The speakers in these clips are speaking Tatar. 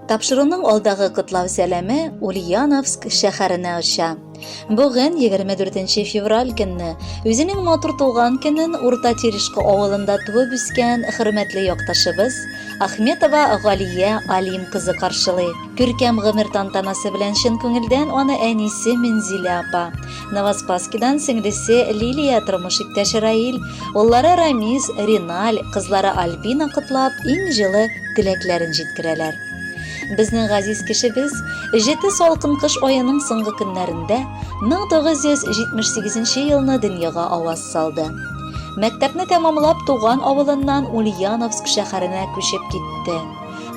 Тапшыруның алдагы котлау сәламе Ульяновск шәһәренә оча. Бүген 24 февраль көнне үзенең матур туган көнен Урта Терешка авылында туып үскән хөрмәтле якташыбыз Ахметова Галия Алим кызы каршылый. Күркәм гомер тантанасы белән чын күңелдән аны әнисе Мензилә апа, Новоспасскидан сеңлесе Лилия, тормыш иптәше Раил, уллары Рамис, Риналь, кызлары Альбина котлап, иң җылы теләкләрен җиткерәләр. Безнең газиз кешебез җете салкын кыш аеның соңгы көннәрендә 1978 елны дөньяга аваз салды. Мәктәпне тәмамлап туган авылыннан Ульяновск шәһәренә күчеп китте.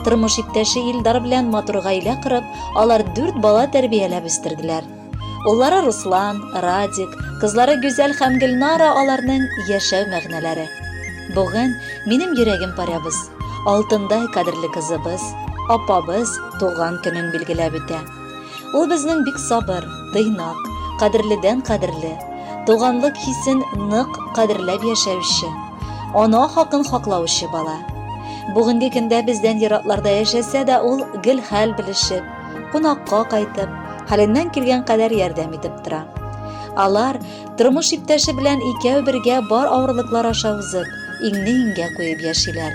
Тормыш иптәше Илдар белән матур гаилә корып, алар дүрт бала тәрбияләп үстерделәр. Уллары Руслан, Радик, кызлары Гүзәл һәм Гөлнара аларның яшәү мәгънәләре. Бүген минем йөрәгем парябыз, алтындай кадерле кызыбыз, апабыз туган көнен билгеләп үтә. Ул безнең бик сабыр, тыйнак, кадерледән кадерле, туганлык хисен нык кадерләп яшәүче, ана хакын хаклаучы бала. Бүгенге көндә бездән еракларда яшәсә дә, ул гел хәл белешеп, кунакка кайтып, хәленнән килгән кадәр ярдәм итеп тора. Алар тормыш иптәше белән икәү бергә бар авырлыклар аша узып, иңне иңгә куеп яшиләр.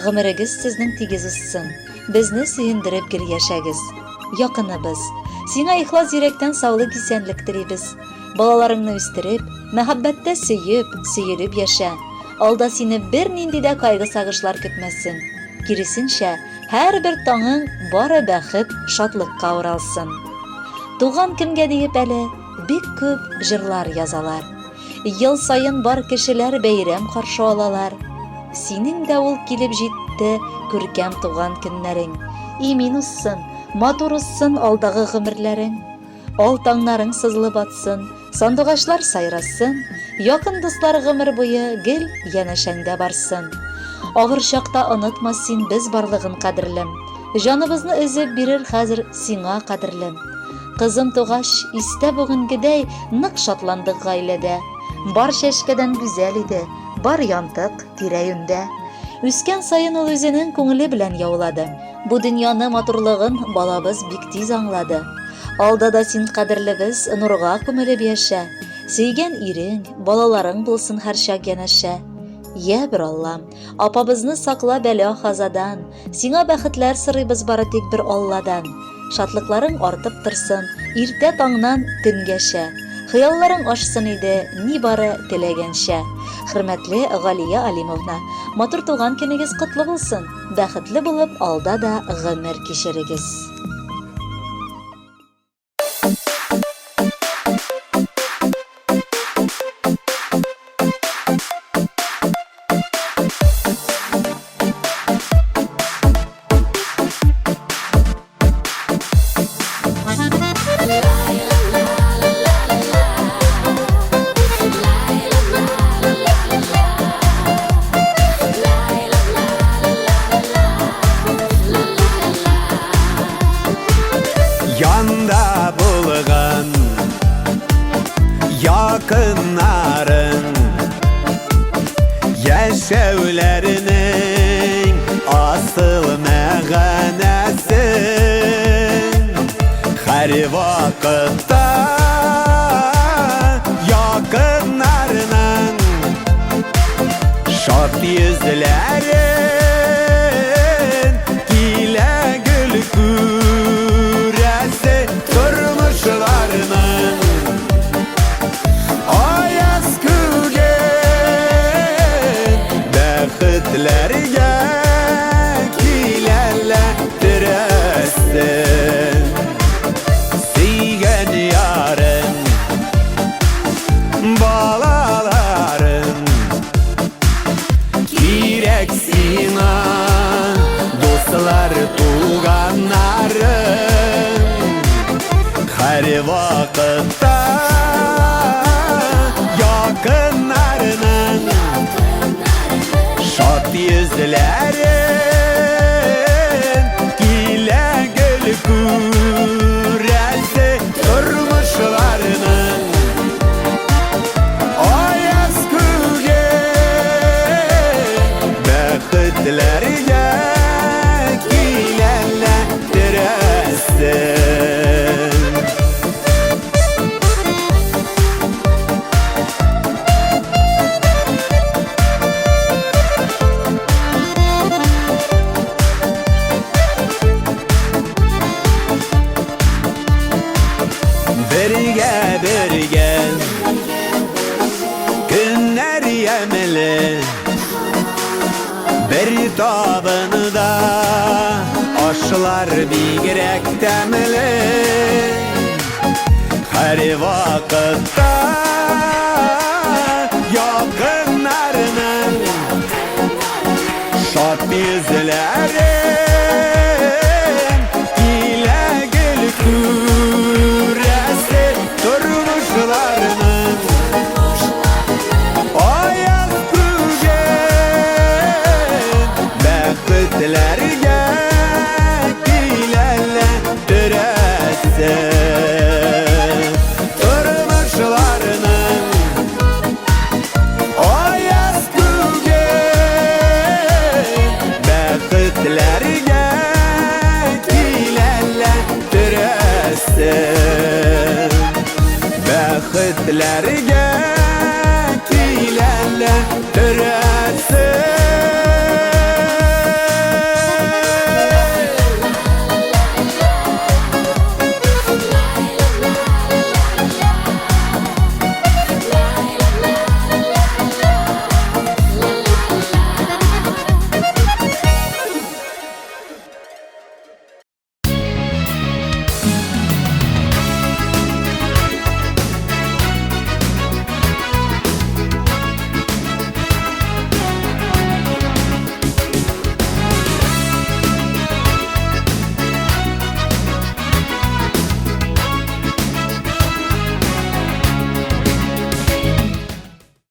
Гомерегез сезнең тигез узсын, безне сөендереп гел яшәгез. Якыныбыз, сиңа ихлас йөрәктән саулык-исәнлек телибез. Балаларыңны үстереп, мәхәббәттә сөеп, сөелеп яшә. Алда сине бернинди дә кайгы-сагышлар көтмәсен. Киресенчә, һәрбер таңың бары бәхет, шатлыкка уралсын. Туган көнгә диеп әле бик күп җырлар язалар. Ел саен бар кешеләр бәйрәм каршы алалар. Синең дә ул килеп җитте, күркәм туган көннәрең. Имин узсын, матур узсын алдагы гомерләрең. Ал таңнарың сызылып атсын, сандугачлар сайрасын, якын дуслар гомер буе гел янәшәңдә барсын. Авыр чакта онытма син без барлыгын, кадерлем. Җаныбызны өзеп бирер хәзер сиңа, кадерлем. Кызым тугач, истә бүгенгедәй нык шатландык гаиләдә. Бар чәчкәдән гүзәл иде, бар янтык тирә-юньдә. Үскән саен ул үзенең күңеле белән яулады. Бу дөньяны матурлыгын балабыз бик тиз аңлады. Алда да син кадерлебез, нурга күмелеп яшә. Сөйгән ирең, балаларың булсын һәрчак янәшә. Йә бер Аллам, апабызны сакла бәла-казадан. Сиңа бәхетләр сорыйбыз бары тик бер Алладан. Шатлыкларың артып торсын, иртә таңнан төнгәчә. Хыялларың ашсын иде, нибары теләгәнчә. Хөрмәтле Галия Алимовна, матур туган көнегез котлы булсын! Бәхетле булып алда да гомер кичерегез. Янда булган якыннарың Яшәүләренең асыл мәгънәсен Һәр вакытта якыннарының Шат йөзләрен килә гөл күрәсе тормышларының Аяз күген бәхетләргә киләләттерәсен. Сөйгән ярың, балаларың кирәк сиңа, дуслар, туганнарың. Һәр вакытта якыннарының шат йөзләрен килә гел күрәсе тормышларының аяз күген бәхетләргә киләләр. Көннәр ямьле. Бер табында ашлар бигрәк тәмле. Һәр вакытта.